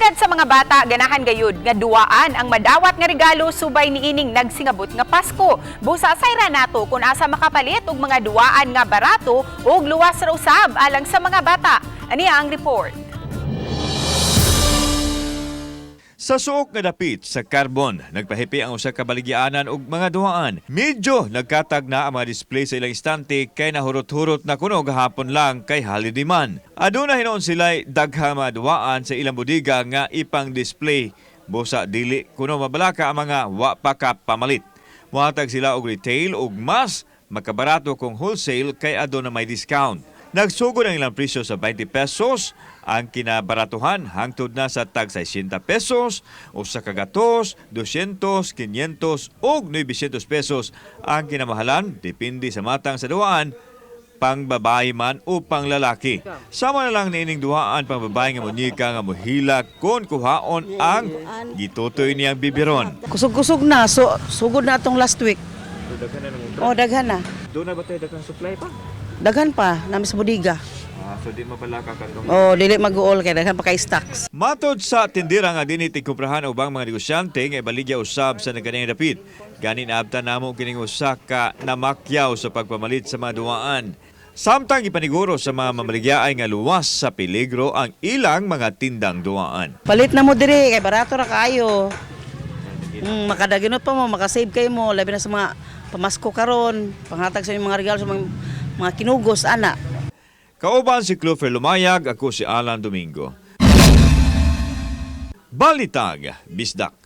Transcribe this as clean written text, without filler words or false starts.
Sagad sa mga bata, ganahan gayud nga duwaan ang madawat nga regalo subay niining nagsingabot nga Pasko. Busa sayra nato kung asa makapalit og mga duwaan nga barato ug luwas ra usab alang sa mga bata. Ani ang report. Sa suok nga dapit sa Carbon, nagpahipi ang usa ka baligyaanan og mga duhaan. Medyo nagkatag na ang mga display sa ilang istante kay nahurot-hurot na kuno gahapon lang kay holiday man. Aduna hinuon sila'y daghang mga duhaan sa ilang bodega nga ipang display. Busa dili kuno mabalaka ang mga wa pa ka pamalit. Muhatag sila og retail ug mas makabarato kung wholesale kay aduna may discount. Nagsugod ang ilang presyo sa 20 pesos, ang kinabaratuhan hangtod na sa tag 60 pesos, usa ka gatos, 200, 500 ug 900 pesos ang kinamahalan, depende sa matang sa duwaan, pang babae man o pang lalaki. Sama na lang niining duhaan pang babae nga munyika nga mohilak kon kuhaon ang gitutoy niyang bibiron. Kusog-kusog na. So, sugod na atong last week. Oh, daghan na. Doon na ba tayo daghang supply pa? Daghan pa nami sa bodega. Ah, so di mabalaka ka. Oh, dili mag-uol kay daghan pa kay stocks. Matod sa tindera nga dinhi tigkumprahan ubang mga negosyante nga ibaligya usab sa nagkanang dapit. Gani naabtan namo kining usa ka namakyaw sa pagpamalit sa mga duwaan. Samtang ipaniguro sa mga mamaligya ay nga luwas sa peligro ang ilang mga tindang duwaan. Palit na mo diri kay barato ra kaayo. Makadaginot pa mo, makasave kayo mo, labi na sa mga pamasko karon, panghatag sa inyong mga regalo sa mga kinugos ana. Kauban si Clover Lumayag, ako si Alan Domingo. Balitag, Bisdak.